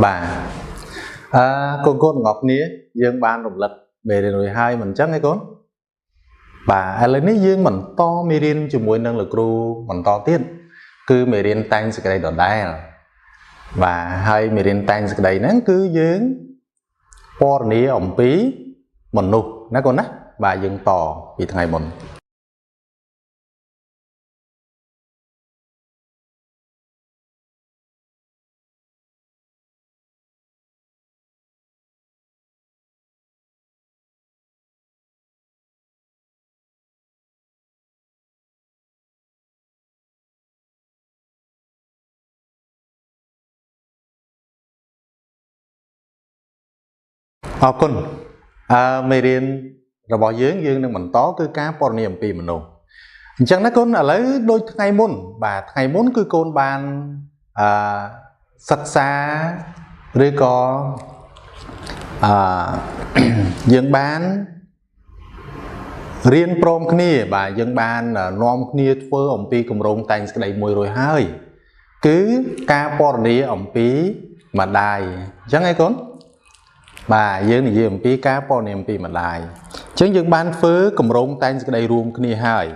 បាទអឺកូនកូនទាំងអស់គ្នាយើងបានរំលឹកមេរៀនរួចហើយមិនអញ្ចឹងទេកូនបាទឥឡូវនេះយើងបន្តមេរៀនជាមួយនឹងលោកគ្រូបន្តទៀតគឺមេរៀនតែងសេចក្តីដដែលបាទហើយមេរៀនតែងសេចក្តីហ្នឹងគឺយើងពណ៌នាអំពីមនុស្សណាកូនណាបាទយើងតពីថ្ងៃមុនអរគុណមេរៀនរបស់យើងយើងនឹងបន្តគឺការពណ៌នាអំពីមនុស្សអញ្ចឹងណាកូនឥឡូវដូចថ្ងៃមុនបាទថ្ងៃមុនគឺកូនបានសិក្សាឬក៏យើងបានរៀនព្រមគ្នាបាទយើងបាននាំគ្នាធ្វើអំពីគម្រោងតែងសេចក្តីមួយរួចហើយគឺការពណ៌នាអំពីម្ដាយអញ្ចឹងឯងកូនបាទយើងនិយាយអំពីការពណ៌នាអំពីម្ដាយអញ្ចឹងយើងបានធ្វើគម្រោងតែងសេចក្តីរួមគ្នាហើយ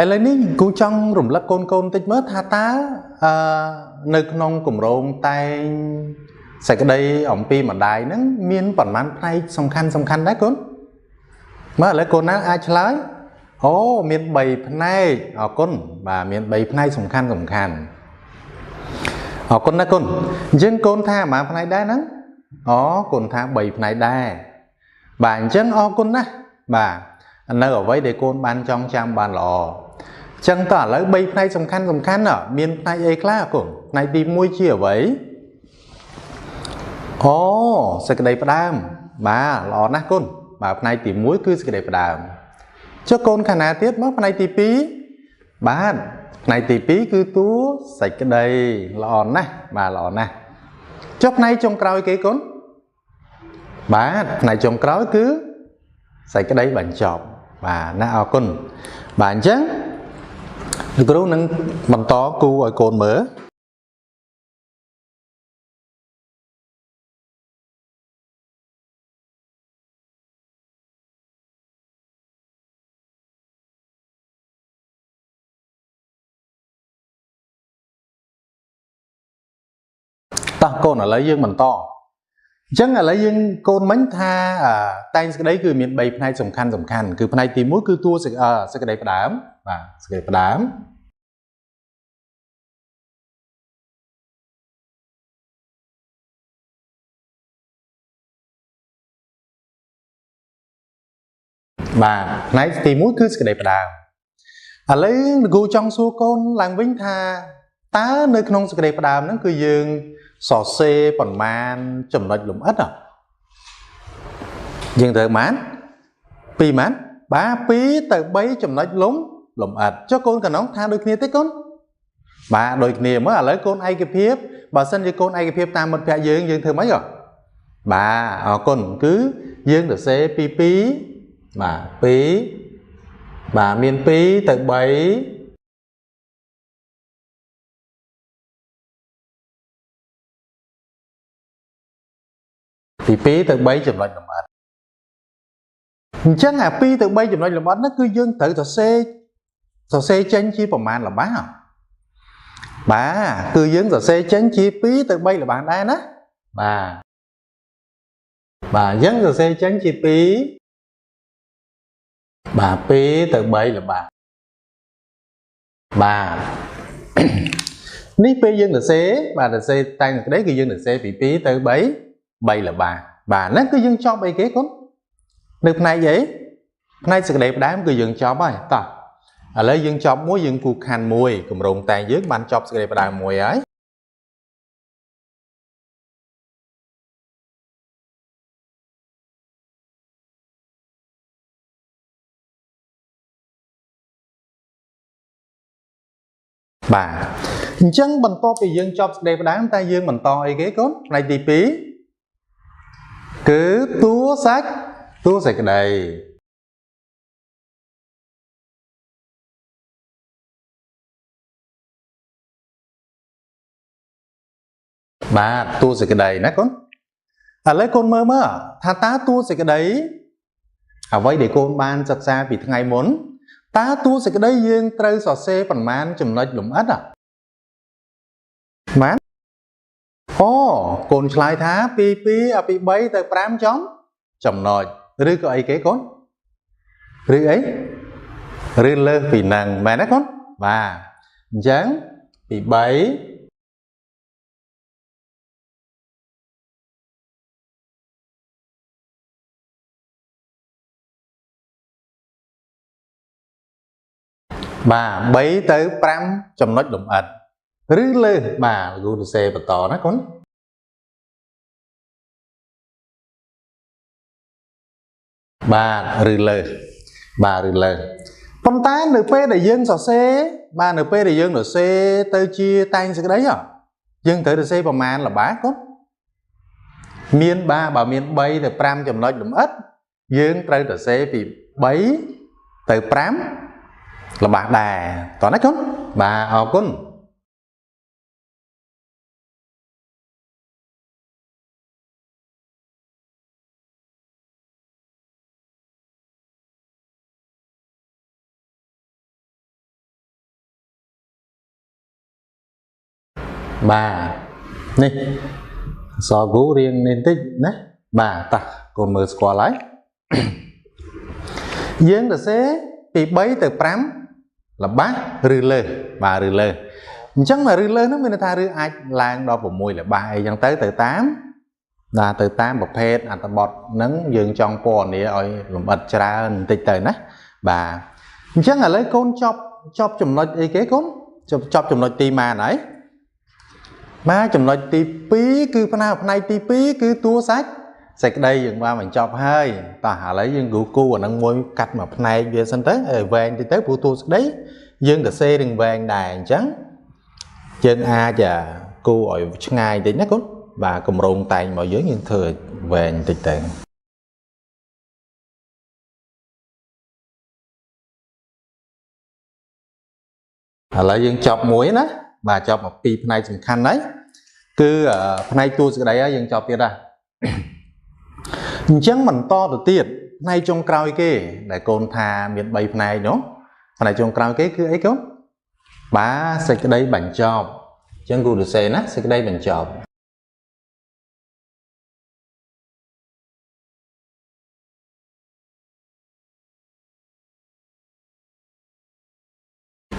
ឥឡូវនេះគូចង់រំលឹកកូនកូនតិចមើលថាតើនៅក្នុងគម្រោងតែងសេចក្តីអំពីម្ដាយហ្នឹងមានប៉ុន្មានផ្នែកសំខាន់សំខាន់ដែរកូនមើលឥឡូវកូនណាអាចឆ្លើយអូមាន3ផ្នែកអរគុណបាទមាន3ផ្នែកសំខាន់សំខាន់អរគុណណាកូនអញ្ចឹងកូនថាប៉ុន្មានផ្នែកដែរហ្នឹងអូកូនថា3ផ្នែកដែរបាទអញ្ចឹងអរគុណណាស់បាទនៅអ្វីដែលកូនបានចងចាំបានល្អអញ្ចឹងតើឥឡូវ3ផ្នែកសំខាន់សំខាន់មានផ្នែកអីខ្លះកូនផ្នែកទី1ជាអ្វីអូសេចក្តីផ្ដើមបាទល្អណាស់កូនបាទផ្នែកទី1គឺសេចក្តីផ្ដើមចុះកូនខាងណាទៀតមកផ្នែកទី2បាទផ្នែកទី2គឺតួសេចក្តីល្អណាស់បាទល្អណាស់ចុះផ្នែកចុងក្រោយគេកូនបាទផ្នែកចុងក្រោយគឺសេចក្តីបញ្ចប់បាទណាអរគុណបាទអញ្ចឹងលោកគ្រូនឹងបន្តគូឲ្យកូនមើលតោះកូនឥឡូវយើងបន្តអញ្ចឹងឥឡូវយើងកូនមិញថាតែងសេចក្តីគឺមាន3ផ្នែកសំខាន់សំខាន់គឺផ្នែកទី1គឺតួសេចក្តីផ្ដើមបាទសេចក្តីផ្ដើមបាទផ្នែកទី1គឺសេចក្តីផ្ដើមឥឡូវលោកគ្រូចង់សួរកូនឡើងវិញថាតើនៅក្នុងសេចក្តីផ្ដើមហ្នឹងគឺយើងសរសេរប៉ុន្មានចំណុចលម្អិតយើងត្រូវបាន2ម៉ានបាទ2ទៅ3ចំណុចលម្អិតចុះកូនកណ្ដុងថាដូចគ្នាទេកូនបាទដូចគ្នាមើលឥឡូវកូនឯកភាពបើសិនជាកូនឯកភាពតាមមិត្តភក្តិយើងយើងធ្វើម៉េចហ៎បាទអរគុណគឺយើងសរសេរពី2បាទ2បាទមាន2ទៅ3ពី2ទៅ3ចំណុចលម្អិតអញ្ចឹងអា2ទៅ3ចំណុចលម្អិតហ្នឹងគឺយើងត្រូវសរសេរចេញជាប្រមាណល្បះបាទគឺយើងសរសេរចេញជា2ទៅ3ល្បះដែរណាបាទបាទអញ្ចឹងសរសេរចេញជា2បាទ2ទៅ3ល្បះបាទនេះពេលយើងសរសេរបាទសរសេរតែងសេចក្តីគឺយើងសរសេរពី2ទៅ3ល្បះបាទហ្នឹងគឺយើងចប់អីគេកូននៅផ្នែកអីផ្នែកសេចក្តីផ្ដើមគឺយើងចប់ហើយតោះឥឡូវយើងចប់មួយយើងគូខណ្ឌមួយគម្រោងតែងយើងបានចប់សេចក្តីផ្ដើមមួយហើយបាទអញ្ចឹងបន្ទាប់ពីយើងចប់សេចក្តីផ្ដើមតែយើងបន្តអីគេកូនផ្នែកទី2គឺតួសេចក្តី បាទតួសេចក្តីណាកូនឥឡូវកូនមើលមើលថាតើតួសេចក្តីអ្វីដែលកូនបានសិក្សាពីថ្ងៃមុនតើតួសេចក្តីយើងត្រូវសរសេរប្រមាណចំណុចលម្អិតបាទអូកូនឆ្លើយថាពី2ពី3ទៅ5ចំណុចឬក៏អីគេកូនឬអីឬលើសពីហ្នឹងមែនទេកូនបាទអញ្ចឹងពី3បាទ3ទៅ5ចំណុចលម្អិតឬលើសបាទគ្រូសរសេរបន្តណាកូនបាទឬលើសបាទឬលើសប៉ុន្តែនៅពេលដែលយើងសរសេរបាទនៅពេលដែលយើងសរសេរទៅជាតែងសេចក្តីយើងត្រូវសរសេរប្រមាណល្បាកូនមានបាទបើមាន3ទៅ5ចំណុចលម្អិតយើងត្រូវសរសេរពី3ទៅ5ល្បាដែរតោះណាកូនបាទអរគុណបាទនេះអក្សរគូរៀងនេះបន្តិចណាបាទតោះកូនមើលស្គាល់ហើយយើងសរសេរពី3ទៅ5ល្បាឬលើសបាទឬលើសអញ្ចឹងឬលើសហ្នឹងមានន័យថាឬអាចឡើងដល់6ល្បាអីចឹងទៅទៅតាមបាទទៅតាមប្រភេទអត្ថបទហ្នឹងយើងចង់ពណ៌នាឲ្យលម្អិតច្រើនបន្តិចទៅណាបាទអញ្ចឹងឥឡូវកូនចប់ចំណុចអីគេកូនចប់ចំណុចទីម៉ានហើយបាទចំណុចទី2គឺផ្នែកទី2គឺតួសាច់សេចក្តីយើងបានបញ្ចប់ហើយតោះឥឡូវយើងគូអានឹងមួយកាត់មួយផ្នែកវាសិនទៅឲ្យវែងតិចទៅព្រោះតួសេចក្តីយើងទៅសេរឿងវែងដែរអញ្ចឹងយើងអាចគូឲ្យឆ្ងាយតិចណាកូនបាទកម្រងតែងរបស់យើងយើងធ្វើឲ្យវែងតិចទៅឥឡូវយើងចប់មួយណាបាទចប់មកពីរផ្នែកសំខាន់ហើយគឺផ្នែកតួសេចក្តីហើយយើងចប់ទៀតដែរអញ្ចឹងបន្តទៅទៀតផ្នែកចុងក្រោយគេដែលកូនថាមាន3ផ្នែកនោះផ្នែកចុងក្រោយគេគឺអីកូនបាទសេចក្តីបញ្ចប់អញ្ចឹងគូសរសេរណាសេចក្តីបញ្ចប់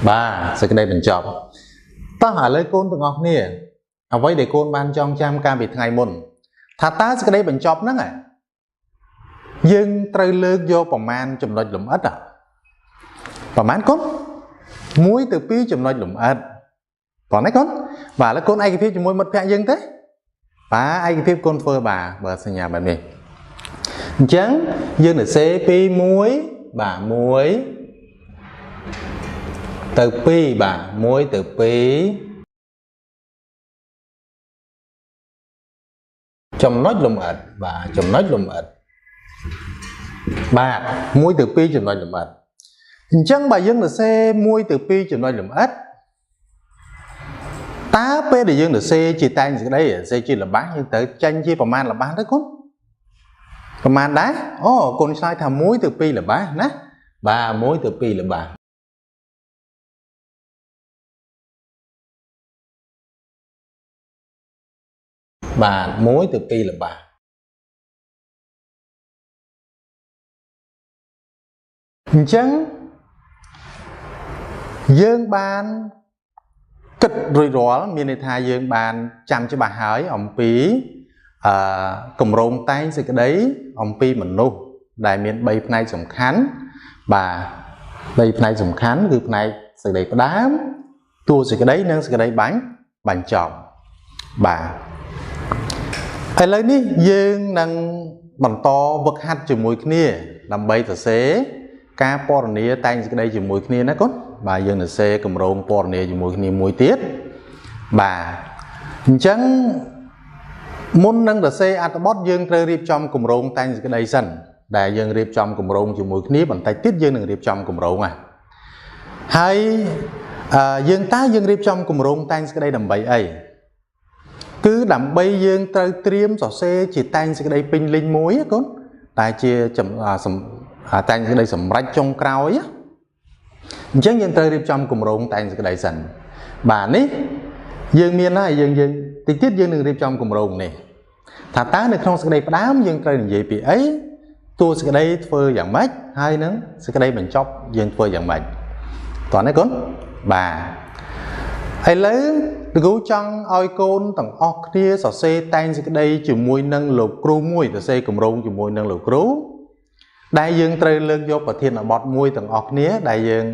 បាទសេចក្តីបញ្ចប់តោះឥឡូវកូនទាំងអស់គ្នាអ្វីដែលកូនបានចងចាំកាលពីថ្ងៃមុនថាតើសេចក្តីបញ្ចប់ហ្នឹងយើងត្រូវលើកយកប្រមាណចំណុចលម្អិតប្រមាណកូន1ទៅ2ចំណុចលម្អិតតោះណាកូនបាទឥឡូវកូនឯកភាពជាមួយមិត្តភក្តិយើងទេបាទឯកភាពកូនធ្វើបាទបើសញ្ញាបែបនេះអញ្ចឹងយើងសរសេរពី1បាទ1ទៅ2បាទ1ទៅ2ចំណុចលម្អិតបាទចំណុចលម្អិតបាទ1ទៅ2ចំណុចលម្អិតអញ្ចឹងបើយើងសរសេរ1ទៅ2ចំណុចលម្អិតតើពេលដែលយើងសរសេរជាតែងសេចក្តីសរសេរជាល្បះយើងត្រូវចេញជាប្រមាណល្បះទៅកូនប្រមាណដែរអូកូនឆ្លើយថា1ទៅ2ល្បះណាបាទ1ទៅ2ល្បះបាទ1ទៅ2ល្បះអញ្ចឹងយើងបានគិតរួចរាល់មានន័យថាយើងបានចាំច្បាស់ហើយអំពីកម្រងតែងសេចក្តីអំពីមនុស្សដែលមាន3ផ្នែកសំខាន់បាទ3ផ្នែកសំខាន់គឺផ្នែកសេចក្តីផ្ដើមតួសេចក្តីនិងសេចក្តីបញ្ចប់បាទឥឡូវនេះយើងនឹងបន្តវឹកហាត់ជាមួយគ្នាដើម្បីសរសេរការពណ៌នាតែងសេចក្តីជាមួយគ្នាណាកូនបាទយើងសរសេរកម្រងពណ៌នាជាមួយគ្នាមួយទៀតបាទអញ្ចឹងមុននឹងសរសេរអត្ថបទយើងត្រូវរៀបចំកម្រងតែងសេចក្តីសិនដែលយើងរៀបចំកម្រងជាមួយគ្នាបន្តិចទៀតយើងនឹងរៀបចំកម្រងហើយយើងតើយើងរៀបចំកម្រងតែងសេចក្តីដើម្បីអី គឺដើម្បីយើងត្រូវត្រៀមសរសេរជាតែងសេចក្តីពេញលេញមួយណាកូនតែជាតែងសេចក្តីសម្រេចចុងក្រោយអញ្ចឹងយើងត្រូវរៀបចំគម្រោងតែងសេចក្តីសិនបាទនេះយើងមានហើយយើងតិចទៀតយើងនឹងរៀបចំគម្រោងនេះថាតើនៅក្នុងសេចក្តីផ្ដើមយើងត្រូវនិយាយពីអីតួសេចក្តីធ្វើយ៉ាងម៉េចហើយនឹងសេចក្តីបញ្ចប់យើងធ្វើយ៉ាងម៉េចតោះណាកូនបាទឥឡូវលោកគ្រូចង់ឲ្យកូនទាំងអស់គ្នាសរសេរតែងសេចក្តីជាមួយនឹងលោកគ្រូមួយសរសេរគម្រោងជាមួយនឹងលោកគ្រូដែលយើងត្រូវលើកយកប្រធានបទមួយទាំងអស់គ្នាដែលយើង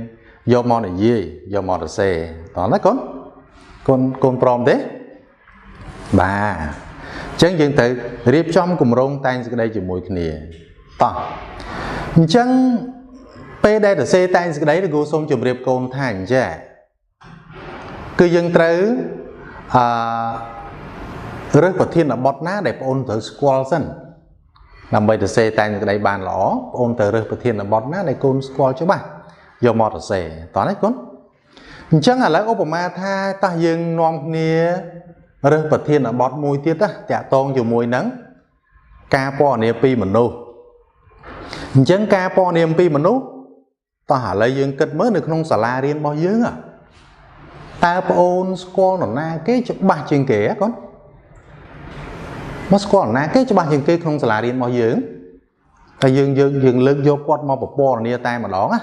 យកមកនិយាយយកមកសរសេរតោះណាកូនកូនព្រមទេបាទអញ្ចឹងយើងត្រូវរៀបចំគម្រោងតែងសេចក្តីជាមួយគ្នាតោះអញ្ចឹងពេលដែលសរសេរតែងសេចក្តីលោកគ្រូសូមជម្រាបកូនថាអញ្ចឹងគឺយើងត្រូវរើសប្រធានបទណាដែលបងអូនត្រូវស្គាល់សិនដើម្បីសរសេរតែងសេចក្តីបានល្អបងអូនត្រូវរើសប្រធានបទណាដែលកូនស្គាល់ច្បាស់យកមកសរសេរតោះណាកូនអញ្ចឹងឥឡូវឧបមាថាតោះយើងនាំគ្នារើសប្រធានបទមួយទៀតណាតាក់ទងជាមួយនឹងការពណ៌នាពីមនុស្សអញ្ចឹងការពណ៌នាពីមនុស្សតោះឥឡូវយើងគិតមើលនៅក្នុងសាលារៀនរបស់យើងតើប្អូនស្គាល់នរណាគេច្បាស់ជាងគេហ៎កូនមកស្គាល់នរណាគេច្បាស់ជាងគេក្នុងសាលារៀនរបស់យើងតែយើងលើកយកគាត់មកពណ៌នាតែម្ដងណា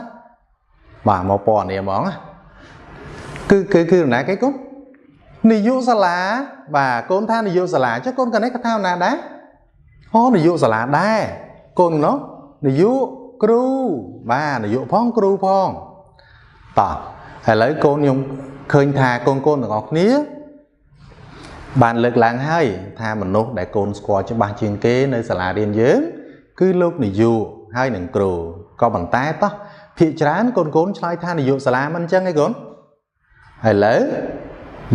បាទមកពណ៌នាហ្មងណាគឺនរណាគេកូននាយកសាលាបាទកូនថានាយកសាលាចុះកូនកាលនេះគាត់ថានរណាដែរអូនាយកសាលាដែរកូននោះនាយកគ្រូបាទនាយកផងគ្រូផងតោះឥឡូវកូនខ្ញុំឃើញថាកូនទាំងអស់គ្នាបានលើកឡើងហើយថាមនុស្សដែលកូនស្គាល់ច្បាស់ជាងគេនៅសាលារៀនយើងគឺលោកនាយកហើយនឹងគ្រូក៏ប៉ុន្តែតោះភាគច្រើនកូនឆ្លើយថានាយកសាលាមិនអញ្ចឹងឯងកូនឥឡូវ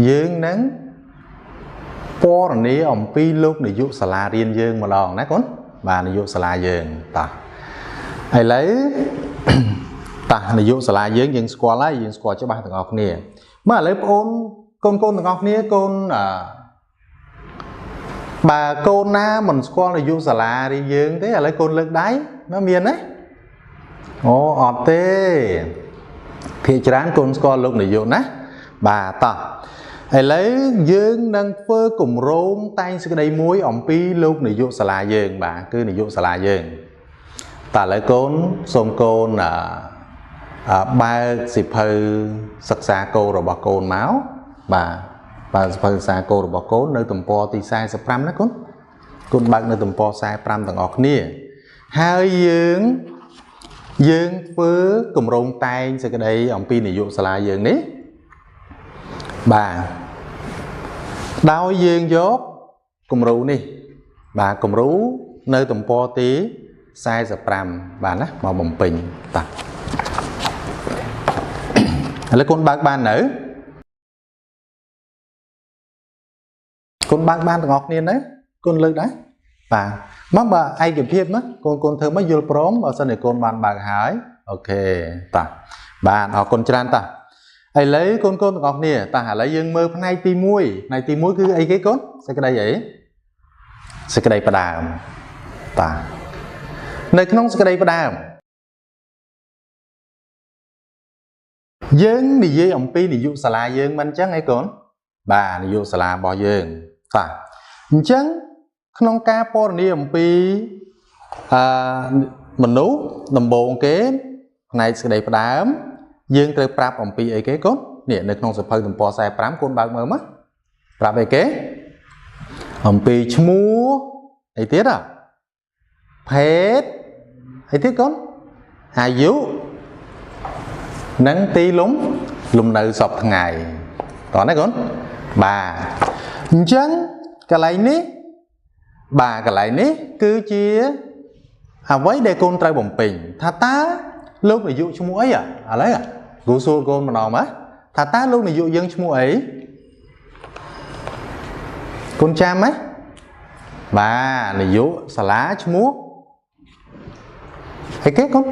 យើងនឹងពណ៌នាអំពីលោកនាយកសាលារៀនយើងម្ដងណាកូនបាទនាយកសាលាយើងតោះឥឡូវតោះនាយកសាលាយើងយើងស្គាល់ហើយយើងស្គាល់ច្បាស់ទាំងអស់គ្នាមកឥឡូវបងអូនកូនទាំងអស់គ្នាកូនបើកូនណាមិនស្គាល់នាយកសាលារៀនយើងទេឥឡូវកូនលើកដៃមកមានទេអូអត់ទេភាគច្រើនកូនស្គាល់លោកនាយកណាបាទតោះឥឡូវយើងនឹងធ្វើគម្រោងតែងសេចក្តីមួយអំពីលោកនាយកសាលាយើងបាទគឺនាយកសាលាយើងតើឥឡូវកូនសូមកូនបើកសៀវភៅសិក្សាគោលរបស់កូនមកបាទបើកសៀវភៅសិក្សាគោលរបស់កូននៅទំព័រទី45ណាកូនកូនបើកនៅទំព័រ45ទាំងអស់គ្នាហើយយើងធ្វើគម្រោងតែងសេចក្តីអំពីនាយកសាលាយើងនេះបាទដោយយើងយកគំរូនេះបាទគំរូនៅទំព័រទី45បាទណាមកបំពេញតោះឥឡូវកូនបើកបាននៅកូនបើកបានទាំងអស់គ្នាណាកូនលើកដែរបាទមកបើឯកភាពណាកូនធ្វើមកយល់ព្រមបើសិនជាកូនបានបើកហើយអូខេតោះបាទអរគុណច្រើនតោះឥឡូវកូនទាំងអស់គ្នាតោះឥឡូវយើងមើលផ្នែកទី1ផ្នែកទី1គឺអីគេកូនសេចក្តីអីសេចក្តីផ្ដើមតោះនៅក្នុងសេចក្តីផ្ដើមយើងនិយាយអំពីនាយកសាលាយើងមិនអញ្ចឹងឯកូនបាទនាយកសាលារបស់យើងតោះអញ្ចឹងក្នុងការពណ៌នាអំពីមនុស្សដំបូងគេផ្នែកសេចក្តីផ្ដើមយើងត្រូវប្រាប់អំពីអីគេកូននេះនៅក្នុងសៀវភៅទំព័រ45កូនបើកមើលមកប្រាប់អីគេអំពីឈ្មោះអីទៀតហ៎ភេទអីទៀតកូនអាយុនិងទីលំនៅសពថ្ងៃតោះណាកូនបាទអញ្ចឹងកន្លែងនេះបាទកន្លែងនេះគឺជាអ្វីដែលកូនត្រូវបំពេញថាតើលោកនាយកឈ្មោះអីឥឡូវគ្រូសួរកូនម្ដងមកថាតើលោកនាយកយើងឈ្មោះអីកូនចាំទេបាទនាយកសាលាឈ្មោះអីគេកូន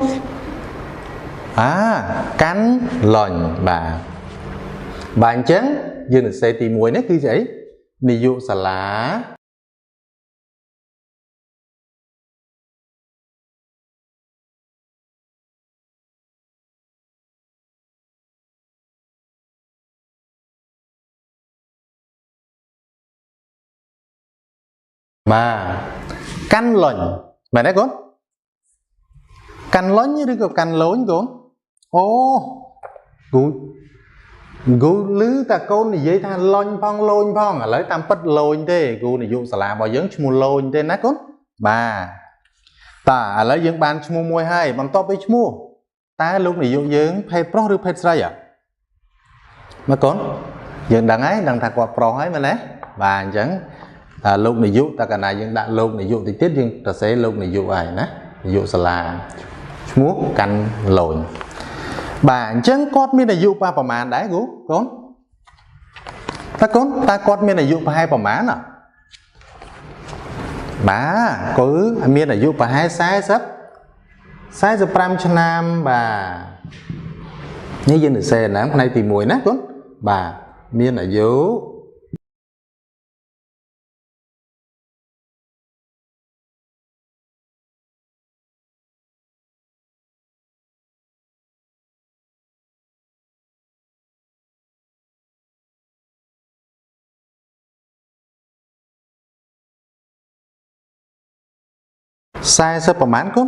កាន់លញ់បាទបាទអញ្ចឹងយើងសរសេរទី1នេះគឺស្អី នាយកសាលាបាទកាន់លុញមែនទេកូនកាន់លុញឬក៏កាន់លូញកូនអូគូគូឮតែកូននិយាយថាលុញផងលូញផងឥឡូវតាមពិតលូញទេគូនាយកសាលារបស់យើងឈ្មោះលូញទេណាកូនបាទតាឥឡូវយើងបានឈ្មោះមួយហើយបន្ទាប់ពីឈ្មោះតើលោកនាយកយើងភេទប្រុសឬភេទស្រីអ่ะមកកូនយើងដឹងហើយដឹងថាគាត់ប្រុសហើយមែនទេបាទអញ្ចឹងលោកនាយកតើកាលណាយើងដាក់លោកនាយកតិចទៀតយើងសរសេរលោកនាយកហើយណានាយកសាលាឈ្មោះកាន់លូញបាទអញ្ចឹងគាត់មានអាយុប្រហែលដែរគ្រូកូនតើកូនតើគាត់មានអាយុប្រហែលប្រហែលអ่ะបាទគឺមានអាយុប្រហែល45ឆ្នាំបាទនេះយើងសរសេរណាផ្នែកទី1ណាកូនបាទមានអាយុ40ប្រហែលកូន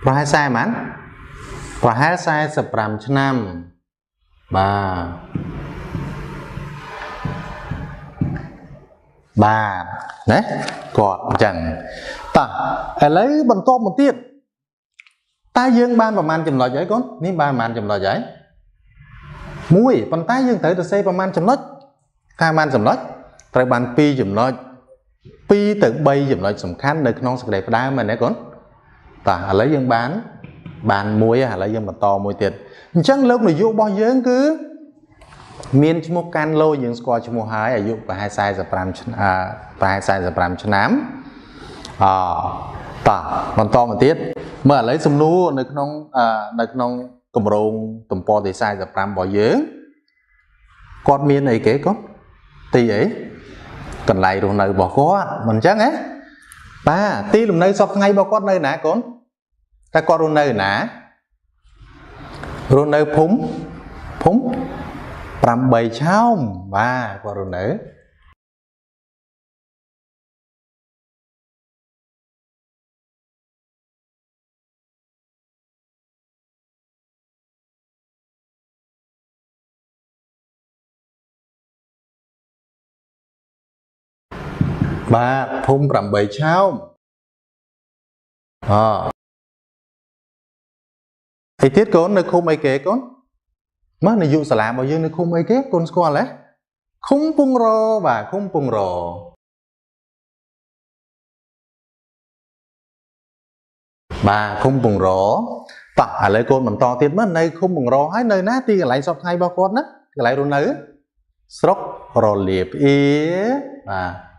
ប្រហែល40ប្រហែលប្រហែល45ឆ្នាំបាទបាទណាគាត់អញ្ចឹងតោះឥឡូវបន្តមកទៀតតើយើងបានប្រហែលចំណុចហើយកូននេះបានប្រហែលចំណុចហើយមួយប៉ុន្តែយើងត្រូវទៅសេប្រហែលចំណុចថាប្រហែលចំណុចត្រូវបាន2ចំណុច2ទៅ3ចំណុចសំខាន់នៅក្នុងសេចក្តីផ្ដើមមែនទេកូនតោះឥឡូវយើងបានមួយឥឡូវយើងបន្តមួយទៀតអញ្ចឹងលោកនាយករបស់យើងគឺមានឈ្មោះកាន់លូយើងស្គាល់ឈ្មោះហើយអាយុប្រហែល45ឆ្នាំប្រហែល45ឆ្នាំអតោះបន្តមកទៀតមើលឥឡូវសំណួរនៅក្នុងគម្រោងទំព័រទី45របស់យើងគាត់មានអីគេកូនទីអីកន្លែងរស់នៅរបស់គាត់មិនអញ្ចឹងហ៎បាទទីលំនៅសពថ្ងៃរបស់គាត់នៅណាកូនតែគាត់រស់នៅណារស់នៅភូមិ8ឆោមបាទគាត់រស់នៅបាទភូមិ8ឆោមអអីទៀតកូននៅឃុំអីគេកូនមកនាយកសាលារបស់យើងនៅឃុំអីគេកូនស្គាល់ទេឃុំពងរបាទឃុំពងរបាទឃុំពងរតោះឥឡូវកូនបន្តទៀតមើលនៅឃុំពងរហើយនៅណាទីកន្លែងសពថ្ងៃរបស់គាត់ណាកន្លែងរស់នៅស្រុករលាប្អៀបាទ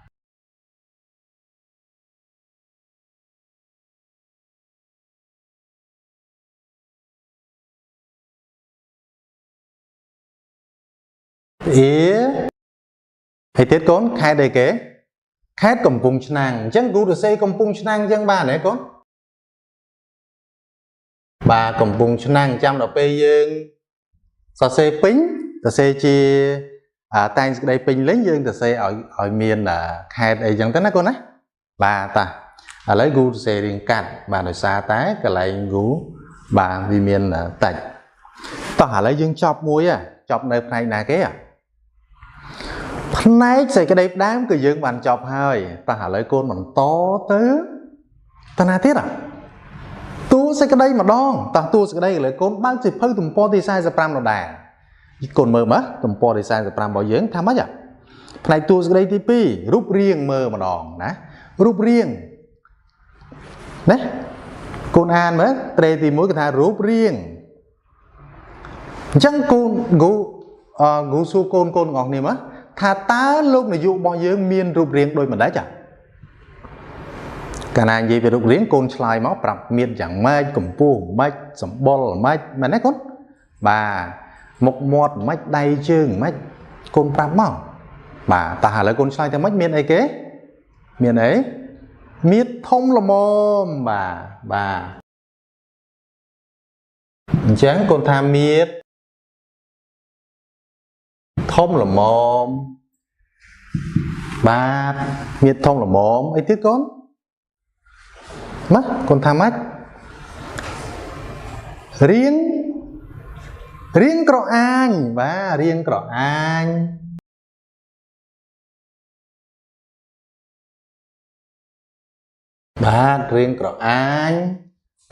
អៀហើយទៀតកូនខេត្តអីគេខេត្តកំពង់ឆ្នាំងអញ្ចឹងគ្រូរសេកំពង់ឆ្នាំងអញ្ចឹងបានទេកូនបាទកំពង់ឆ្នាំងចាំដល់ពេលយើងសរសេរពេញសរសេរជាតែងសេចក្តីពេញលេញយើងសរសេរឲ្យមានខេត្តអីចឹងទៅណាកូនណាបាទតាឥឡូវគ្រូសរសេររៀងកាត់បាទដោយសារតែកន្លែងគ្រូបាទវាមានតិចតោះឥឡូវយើងចប់មួយចប់នៅផ្នែកណាគេផ្នែកសេចក្តីផ្ដើមគឺយើងបានចប់ហើយតោះឥឡូវកូនបន្តទៅតាណាទៀតតួសេចក្តីម្ដងតោះតួសេចក្តីឥឡូវកូនបើកសៀវភៅទំព័រទី45ដដែលកូនមើលមើលទំព័រទី45របស់យើងថាម៉េចផ្នែកតួសេចក្តីទី2រូបរាងមើលម្ដងណារូបរាងណាកូនអានមើលត្រេទី1គេថារូបរាងអញ្ចឹងកូនគ្រូសួរកូនទាំងអស់គ្នាមើលថាតើលោកនាយករបស់យើងមានរូបរាងដូចម្ដេចកាលណានិយាយពីរូបរាងកូនឆ្លើយមកប្រាប់មានយ៉ាងម៉េចកម្ពស់ម៉េចសម្បុរម៉េចមែនទេកូនបាទមុខមាត់ម៉េចដៃជើងម៉េចកូនប្រាប់មក បាទតោះឥឡូវកូនឆ្លើយថាម៉េចមានអីគេមានអីមៀតធំល្មមបាទបាទអញ្ចឹងកូនថាមៀតធំល្មមបាទមៀតធំល្មមអីទៀតកូនមកកូនថាម៉េចរៀងរៀងក្រអាញបាទរៀងក្រអាញបាទរៀងក្រអាញ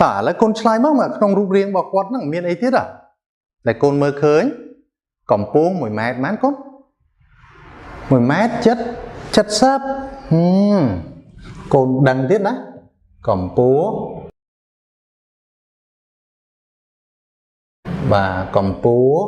តើឥឡូវកូនឆ្លើយមកក្នុងរូបរាងរបស់គាត់ហ្នឹងមានអីទៀតដែលកូនមើលឃើញកំពង់1ម៉ែត្រប៉ុន្មានកូន1ម៉ែត្រ70កូនដឹងទៀតណាកម្ពស់បាទកម្ពស់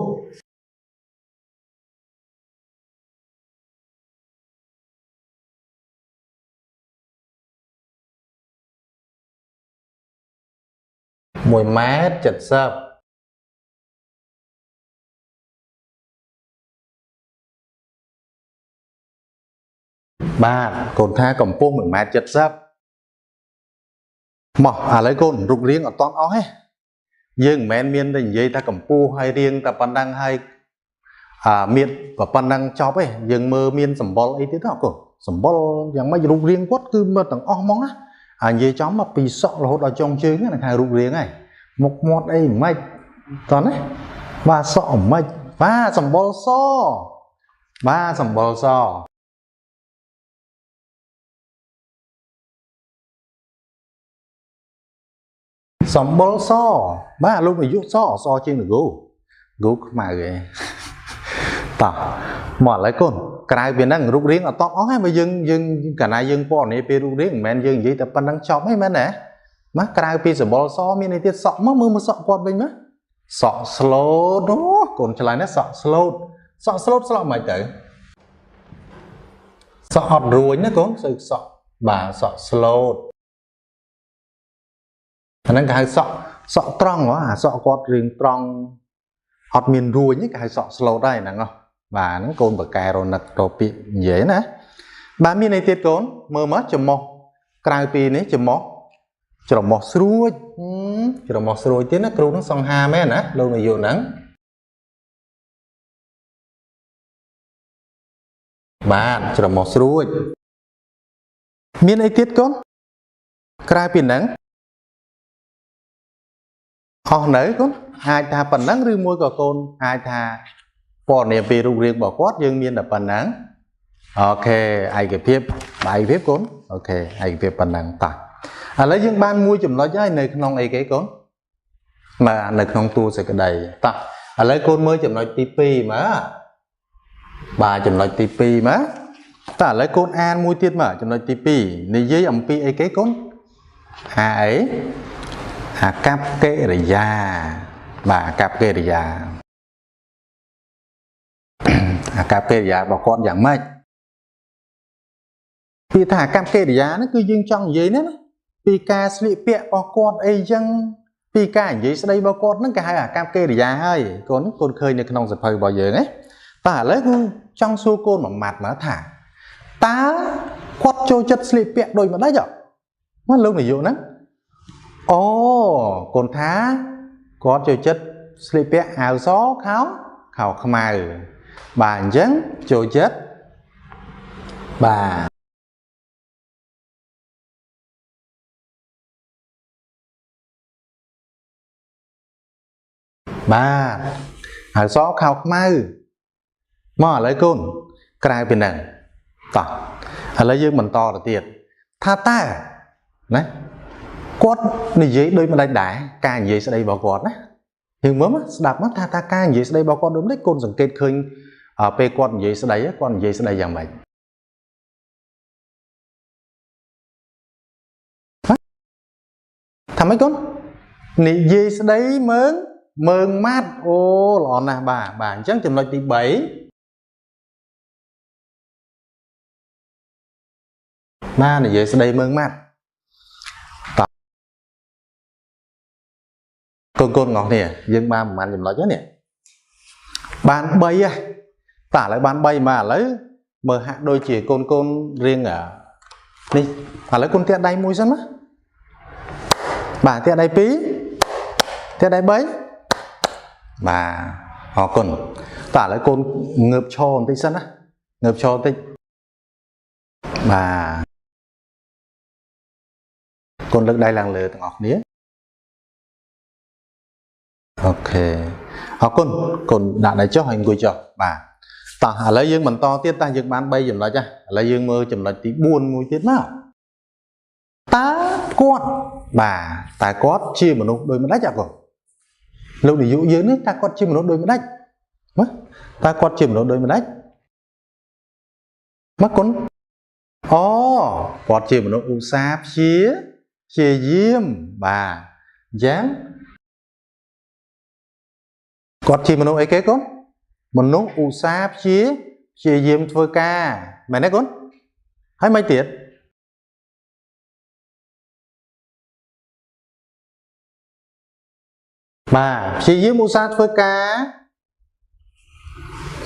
1ម៉ែត្រ70បាទកូនថាកម្ពស់1ម៉ែត្រ70មកឥឡូវកូនរូបរាងអត់តន់អស់ទេយើងមិនមែនមានតែនិយាយថាកម្ពស់ហើយរាងតែប៉ុណ្ណឹងហើយមៀតប៉ុណ្ណឹងចប់ទេយើងមើលមានសម្បុរអីទៀតហ៎កូនសម្បុរយ៉ាងម៉េចរូបរាងគាត់គឺមើលទាំងអស់ហ្មងណាអានិយាយចំមកពីសក់រហូតដល់ចុងជើងហ្នឹងថារូបរាងហើយមុខមាត់អីមិនម៉េចតោះណាបាទសក់មិនម៉េចបាទសម្បុរសបាទសម្បុរសសម្បុរសបាទលោកនាយកសសជាងនគគូខ្មៅឯងតោះមកឥឡូវកូនក្រៅពីហ្នឹងរូបរាងអត់តអស់ហើយបើយើងកាលណាយើងពណ៌នាពេលរូបរាងមិនមែនយើងនិយាយតែប៉ុណ្្នឹងចប់ទេមែនទេមកក្រៅពីសម្បុរសមានអីទៀតសក់មកមើលមកសក់គាត់វិញមកសក់ស្លូតអូកូនឆ្លើយណាសក់ស្លូតសក់ស្លូតស្លក់មិនទៅសក់អត់រួញណាកូនស្អីសក់បាទសក់ស្លូតអាហ្នឹងគេហៅសក់សក់ត្រង់ហ៎អាសក់គាត់រៀងត្រង់អត់មានរួញគេហៅសក់ស្លូតហើយហ្នឹងហ៎បាទហ្នឹងកូនបកែរនឹកទៅពាក្យនិយាយណាបាទមានអីទៀតកូនមើលមកច្រមុះក្រៅពីនេះច្រមុះច្រមុះស្រួចច្រមុះស្រួចទៀតណាគ្រូហ្នឹងសង្ហាមែនណាលោកនាយកហ្នឹងបាទច្រមុះស្រួចមានអីទៀតកូនក្រៅពីហ្នឹងអស់នៅកូនអាចថាប៉ុណ្ណឹងឬមួយក៏កូនអាចថាពណ៌នាពីរូបរាងរបស់គាត់យើងមានតែប៉ុណ្ណឹងអូខេឯកភាពឯកភាពកូនអូខេឯកភាពប៉ុណ្ណឹងតោះឥឡូវយើងបានមួយចំណុចហើយនៅក្នុងអីគេកូនបាទនៅក្នុងតួសេចក្តីតោះឥឡូវកូនមើលចំណុចទី2មើលបាទចំណុចទី2មើលតោះឥឡូវកូនអានមួយទៀតមើលចំណុចទី2និយាយអំពីអីគេកូនអាអីអាកប្បកិរិយាបាទអាកប្បកិរិយាអាកប្បកិរិយារបស់គាត់យ៉ាងម៉េចពាក្យថាអាកប្បកិរិយាហ្នឹងគឺយើងចង់និយាយណាពីការស្លៀកពាក់របស់គាត់អីចឹងពីការនិយាយស្ដីរបស់គាត់ហ្នឹងគេហៅអាកប្បកិរិយាហើយកូនឃើញនៅក្នុងសភៅរបស់យើងហ៎តើឥឡូវគឺចង់សួរកូនមួយម៉ាត់មកថាតើគាត់ចូលចិត្តស្លៀកពាក់ដូចម្ដេចមកលោកនាយកហ្នឹងអូកូនថាគាត់ចូលចិត្តស្លៀកពាក់អាវសខោខោខ្មៅបាទអញ្ចឹងចូលចិត្តបាទបាទអាវសខោខ្មៅមកឥឡូវកូនក្រៅពីហ្នឹងតោះឥឡូវយើងបន្តទៅទៀតថាតើណាគាត់និយាយដូចម្ដេចដែរការនិយាយស្ដីរបស់គាត់ណាយើងមើលមកស្ដាប់មកថាការនិយាយស្ដីរបស់គាត់ដូចម្ដេចកូនសង្កេតឃើញពេលគាត់និយាយស្ដីគាត់និយាយស្ដីយ៉ាងម៉េចថាម៉េចកូននិយាយស្ដីមើងម៉ាត់អូល្អណាស់បាទបាទអញ្ចឹងចំណុចទី3បាទនិយាយស្ដីមើងម៉ាត់កូនងគ្នាយើងបានប្រហែលចំណុចហ្នឹងនេះបាន3ហ៎តើឥឡូវបាន3មកឥឡូវ មើលហាក់ដូចជាកូនកូនរៀងនេះឥឡូវកូនទាក់ដៃមួយសិនណាបាទទាក់ដៃ2ទាក់ដៃ3បាទអរគុណតើឥឡូវកូនងើបឈរបន្តិចសិនណាងើបឈរបន្តិចបាទកូនលើកដៃឡើងលើទាំងអស់គ្នាអូខេអរគុណកូនដាក់ដៃចុះហើយអង្គុយចុះបាទតោះឥឡូវយើងបន្តទៀតតើយើងបាន3ចំណុចហ៎ឥឡូវយើងមើលចំណុចទី4មួយទៀតមកតើគាត់បាទតើគាត់ជាមនុស្សដូចម្ដេចអកូនលោកនាយកយើងនេះតើគាត់ជាមនុស្សដូចម្ដេចមកតើគាត់ជាមនុស្សដូចម្ដេចមកកូនអូគាត់ជាមនុស្សឧស្សាហ៍ព្យាយាមបាទអញ្ចឹងគាត់ជាមនុស្សអីគេកូនមនុស្សឧស្សាហ៍ព្យាយាមធ្វើការមែនទេកូនហើយមិនទៀតបាទព្យាយាមឧស្សាហ៍ធ្វើការ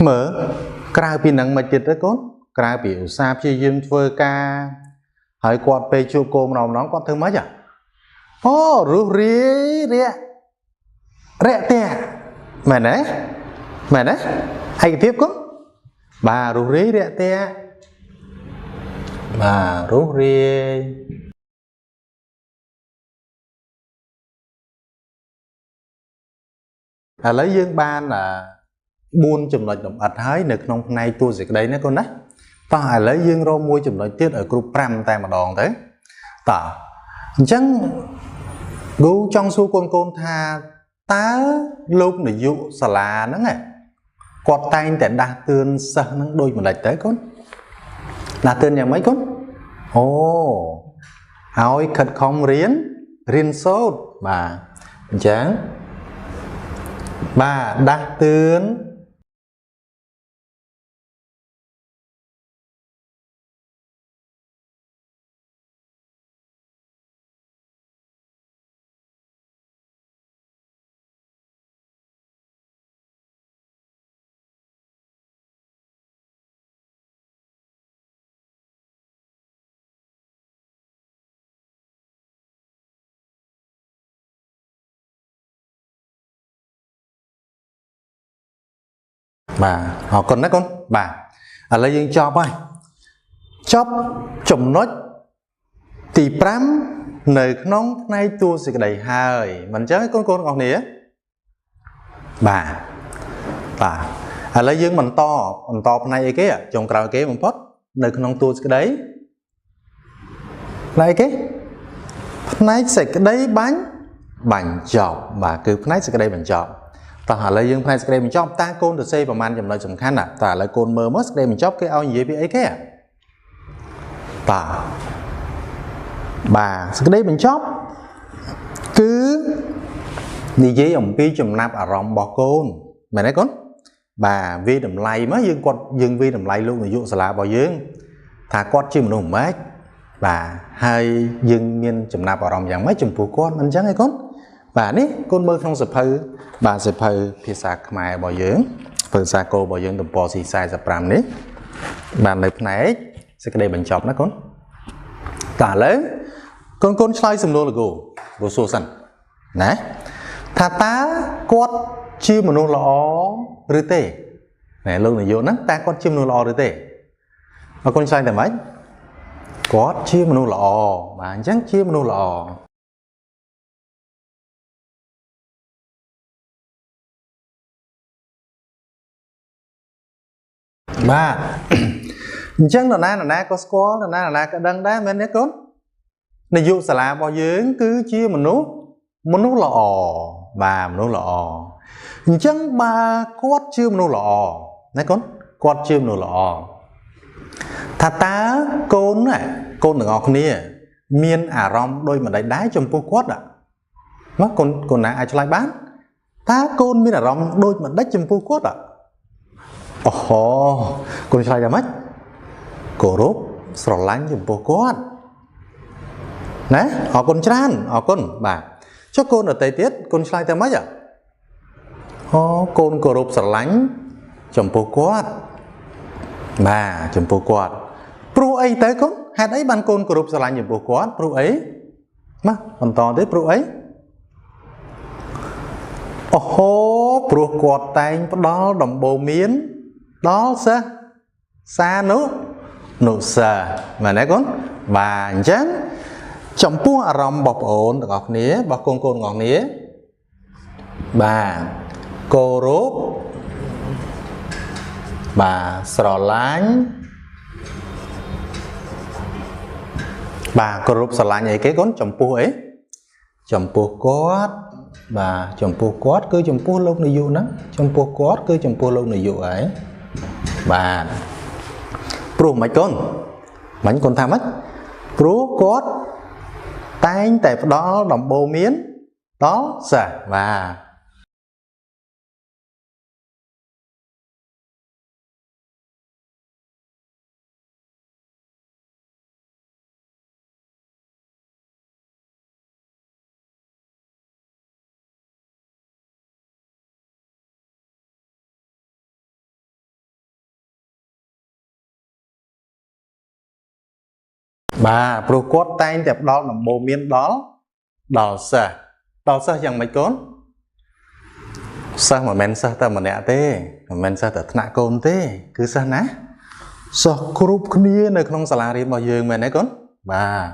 មើលក្រៅពីនឹងមិនទៀតទេកូនក្រៅពីឧស្សាហ៍ព្យាយាមធ្វើការហើយគាត់ពេលជួបគោម្ដងម្ដងគាត់ធ្វើម៉េចអូរុះរាយរាក់រាក់ទាក់មែនទេមែនទេឯកភាពកូនបាទរុះរាយរាក់ទាក់បាទរុះរាយឥឡូវយើងបាន4ចំណុចលម្អិតហើយនៅក្នុងផ្នែកតួសេចក្តីណាកូនណាតោះឥឡូវយើងរកមួយចំណុចទៀតឲ្យគ្រប់5តែម្ដងទៅតោះអញ្ចឹងគ្រូចង់សួរកូនកូនថាតើលោកនាយកសាលាហ្នឹងគាត់តែងតែដាស់តឿនសិស្សហ្នឹងដូចម្ដេចទៅកូនដាស់តឿនយ៉ាងម៉េចកូនអូឲ្យខិតខំរៀនសូត្របាទអញ្ចឹងបាទដាស់តឿនបាទអរគុណណាកូនបាទឥឡូវយើងចប់ហើយចប់ចំណុចទី5នៅក្នុងផ្នែកតួសេចក្តីហើយមិនអញ្ចឹងកូនកូនអស់គ្នាបាទបាទឥឡូវយើងបន្តផ្នែកអីគេចុងក្រោយគេបំផុតនៅក្នុងតួសេចក្តីផ្នែកគេផ្នែកសេចក្តីបាញ់ចប់បាទគឺផ្នែកសេចក្តីបញ្ចប់តោះឥឡូវយើងផ្នែកសេចក្តីបញ្ចប់តើកូនទៅសេប្រហែលចំណុចសំខាន់ណាតើឥឡូវកូនមើលមកសេចក្តីបញ្ចប់គេឲ្យនិយាយពីអីគេបាទបាទសេចក្តីបញ្ចប់គឺនិយាយអំពីចំណាប់អារម្មណ៍របស់កូនមែនទេកូនបាទវាតម្លៃមកយើងគាត់យើងវាតម្លៃលោកនាយកសាលារបស់យើងថាគាត់ជាមនុស្សម៉េចបាទហើយយើងមានចំណាប់អារម្មណ៍យ៉ាងម៉េចចំពោះគាត់មិនអញ្ចឹងទេកូនបាទនេះកូនមើលក្នុងសៀវភៅបាទសៀវភៅភាសាខ្មែររបស់យើងភាសាគោរបស់យើងទំព័រ C45 នេះបាទនៅផ្នែកសេចក្តីបញ្ចប់ណាកូនតើឥឡូវកូនឆ្លើយសំណួរលោកគ្រូសួរសិនណាថាតើគាត់ជាមនុស្សល្អឬទេណែលោកនាយកហ្នឹងតើគាត់ជាមនុស្សល្អឬទេអរគុណឆ្លើយតែម៉េចគាត់ជាមនុស្សល្អបាទអញ្ចឹងជាមនុស្សល្អបាទអញ្ចឹងនរណាក៏ស្គាល់នរណាក៏ដឹងដែរមែនទេកូននាយកសាលារបស់យើងគឺជាមនុស្សល្អបាទមនុស្សល្អអញ្ចឹងបើគាត់ជាមនុស្សល្អណាកូនគាត់ជាមនុស្សល្អថាតើកូនទាំងអស់គ្នាមានអារម្មណ៍ដូចម្ដេចដែរចំពោះគាត់មកកូនណាអាចឆ្លើយបានតើកូនមានអារម្មណ៍ដូចម្ដេចចំពោះគាត់អូហូកូនឆ្លើយថាម៉េចគោរពស្រឡាញ់ចំពោះគាត់ណាអរគុណច្រើនអរគុណបាទចុះកូនដទៃទៀតកូនឆ្លើយថាម៉េចអូកូនគោរពស្រឡាញ់ចំពោះគាត់ បាទចំពោះគាត់ព្រោះអីទៅកូនហេតុអីបានកូនគោរពស្រឡាញ់ចំពោះគាត់ព្រោះអីមកបន្តទៀតព្រោះអីអូហូព្រោះគាត់តែងផ្ដល់ដំបូន្មានដល់សិស្សសានុនុសិស្សមែនទេកូនបាទអញ្ចឹងចំពោះអារម្មណ៍របស់ប្អូនទាំងអស់គ្នារបស់កូនៗទាំងអស់គ្នាបាទគោរពបាទស្រឡាញ់បាទគោរពស្រឡាញ់អីគេកូនចំពោះអីចំពោះគាត់បាទចំពោះគាត់គឺចំពោះលោកនាយកហ្នឹងចំពោះគាត់គឺចំពោះលោកនាយកហើយបាទព្រោះមិនកូនមិញកូនថាម៉េចព្រោះគាត់តែងតែផ្ដល់ដំបូន្មានដល់សិស្សបាទបាទព្រោះគាត់តែងតែផ្ដល់ដំបូន្មានដល់សិស្សដល់សិស្សយ៉ាងម៉េចកូនសិស្សមិនមែនសិស្សតែម្នាក់ទេមិនមែនសិស្សតែថ្នាក់កូនទេគឺសិស្សណាសិស្សគ្រប់គ្នានៅក្នុងសាលារៀនរបស់យើងមែនទេកូនបាទ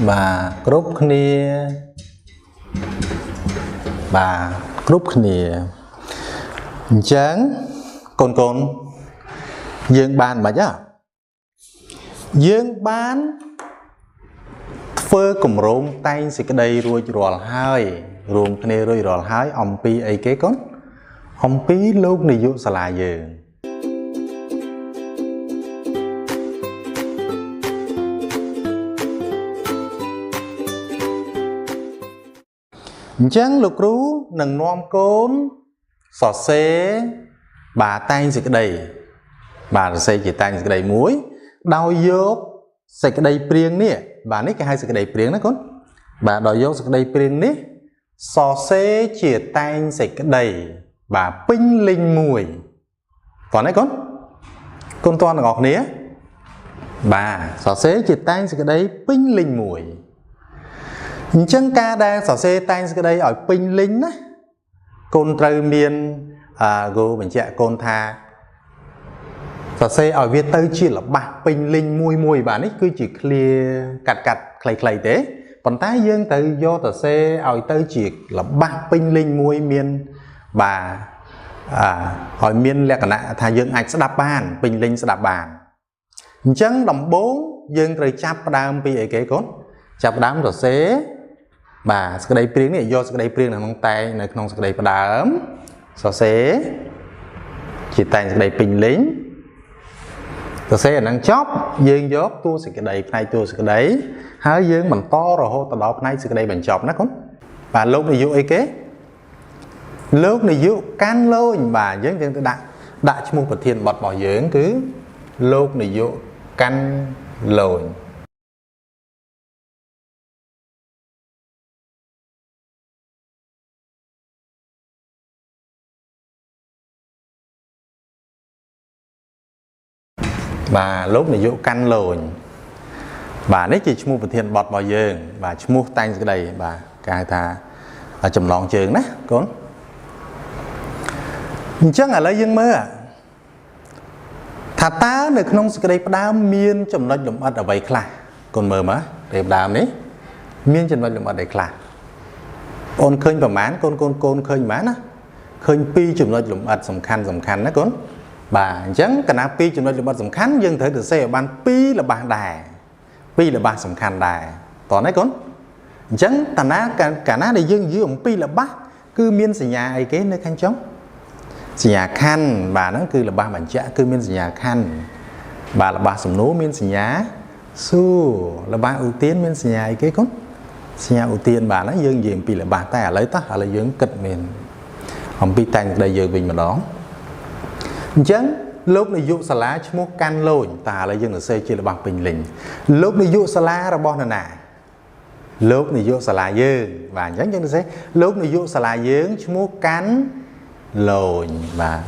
បាទគ្រប់គ្នាបាទគ្រប់គ្នាអញ្ចឹងកូនយើងបានមិនហ៎យើងបានធ្វើគម្រោងតែងសេចក្តីរួចរាល់ហើយរួមគ្នារួចរាល់ហើយអំពីអីគេកូនអំពីលោកនាយកសាលាយើងអញ្ចឹងលោកគ្រូនឹងនាំកូនសរសេរបាទតែងសេចក្តីបាទសរសេរជាតែងសេចក្តីមួយដោយយកសេចក្តីព្រៀងនេះបាទនេះគេហៅសេចក្តីព្រៀងណាកូនបាទដោយយកសេចក្តីព្រៀងនេះសរសេរជាតែងសេចក្តីបាទពេញលេញមួយតោះនេះកូនកូនតន់ទាំងអស់គ្នាបាទសរសេរជាតែងសេចក្តីពេញលេញមួយអញ្ចឹងការដែលសរសេរតែងសេចក្តីឲ្យពេញលេញណាកូនត្រូវមានគោបញ្ជាក់កូនថាសរសេរឲ្យវាទៅជាល្បះពេញលេញមួយមួយបាទនេះគឺជាឃ្លាកាត់ខ្លីៗទេប៉ុន្តែយើងត្រូវយកសរសេរឲ្យទៅជាល្បះពេញលេញមួយមានបាទឲ្យមានលក្ខណៈថាយើងអាចស្ដាប់បានពេញលេញស្ដាប់បានអញ្ចឹងដំបូងយើងត្រូវចាប់ផ្ដើមពីអីគេកូនចាប់ផ្ដើមសរសេរបាទសេចក្តីព្រៀងនេះយកសេចក្តីព្រៀងនៅក្នុងតែងនៅក្នុងសេចក្តីផ្ដើមសរសេរជាតែងសេចក្តីពេញលេញសរសេរអានឹងចប់យើងយកតួសេចក្តីផ្នែកតួសេចក្តីហើយយើងបន្តរហូតទៅដល់ផ្នែកសេចក្តីបញ្ចប់ណាកូនបាទលោកនាយកអីគេលោកនាយកកាន់លូញបាទយើងទៅដាក់ឈ្មោះប្រធានបទរបស់យើងគឺលោកនាយកកាន់លូញបាទលោកនាយកកាន់លូញបាទនេះជាឈ្មោះប្រធានបទរបស់យើងបាទឈ្មោះតែងសេចក្តីបាទគេហៅថាចំណងជើងណាកូនអញ្ចឹងឥឡូវយើងមើលថាតើនៅក្នុងសេចក្តីផ្ដើមមានចំណុចលម្អិតអ្វីខ្លះកូនមើលមកសេចក្តីផ្ដើមនេះមានចំណុចលម្អិតអីខ្លះអូនឃើញប្រមាណកូនឃើញប្រមាណណាឃើញពីរចំណុចលម្អិតសំខាន់ណាកូនបាទអញ្ចឹងកាលណាពីរចំណុចលម្អិតសំខាន់យើងត្រូវសរសេរឲ្យបានពីរល្បះដែរពីរល្បះសំខាន់ដែរតោះណាកូនអញ្ចឹងកាលណាដែលយើងនិយាយអំពីល្បះគឺមានសញ្ញាអីគេនៅខាងចុងសញ្ញាខណ្ឌបាទហ្នឹងគឺល្បះបញ្ជាក់គឺមានសញ្ញាខណ្ឌបាទល្បះសំណួរមានសញ្ញាសួរល្បះឧទានមានសញ្ញាអីគេកូនសញ្ញាឧទានបាទហ្នឹងយើងនិយាយអំពីល្បះតែឥឡូវតោះឥឡូវយើងគិតមានអំពីតែងក្តីយើងវិញម្ដងអញ្ចឹងលោកនាយកសាលាឈ្មោះកាន់លូញតើឥឡូវយើងសរសេរជាល្បះពេញលេញលោកនាយកសាលារបស់នរណាលោកនាយកសាលាយើងបាទអញ្ចឹងយើងសរសេរលោកនាយកសាលាយើងឈ្មោះកាន់លូញបាទ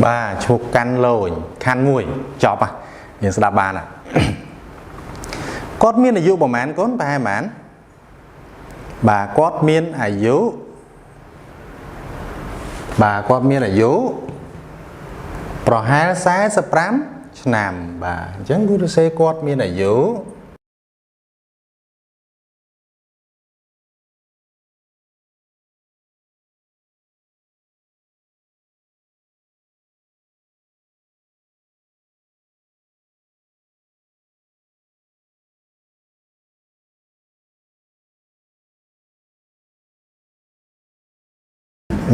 បាទឈ្មោះកាន់ឡូញខាន់មួយចប់ហ่ะយើងស្ដាប់បានហ่ะគាត់មានអាយុប្រហែលកូនប្រហែលប្រហែលបាទគាត់មានអាយុបាទគាត់មានអាយុប្រហែល45ឆ្នាំបាទអញ្ចឹងគូរសេគាត់មានអាយុ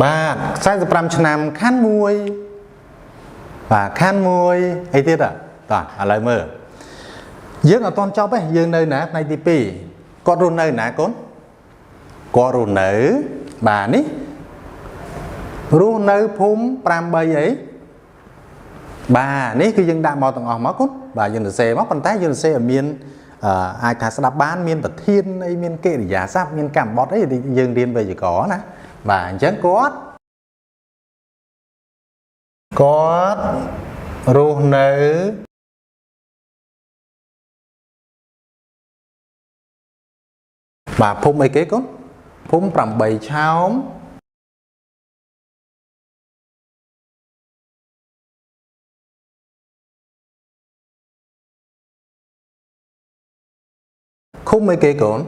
បាទ45ឆ្នាំខាន់មួយបាទខាន់មួយអីទៀតតោះឥឡូវមើលយើងអត់ទាន់ចប់ទេយើងនៅណាផ្នែកទី2គាត់រស់នៅណាកូនគាត់រស់នៅបាទនេះរស់នៅភូមិ8អីបាទនេះគឺយើងដាក់មកទាំងអស់មកកូនបាទយើងសរសេរមកប៉ុន្តែយើងសរសេរឲ្យមានអាចថាស្ដាប់បានមានប្រធានអីមានកិរិយាសព្ទមានកម្មបត្តិអីយើងរៀនវេយ្យាករណ៍ណាបាទអញ្ចឹងគាត់រស់នៅបាទភូមិអីគេកូនភូមិ8ឆោមឃុំអីគេកូន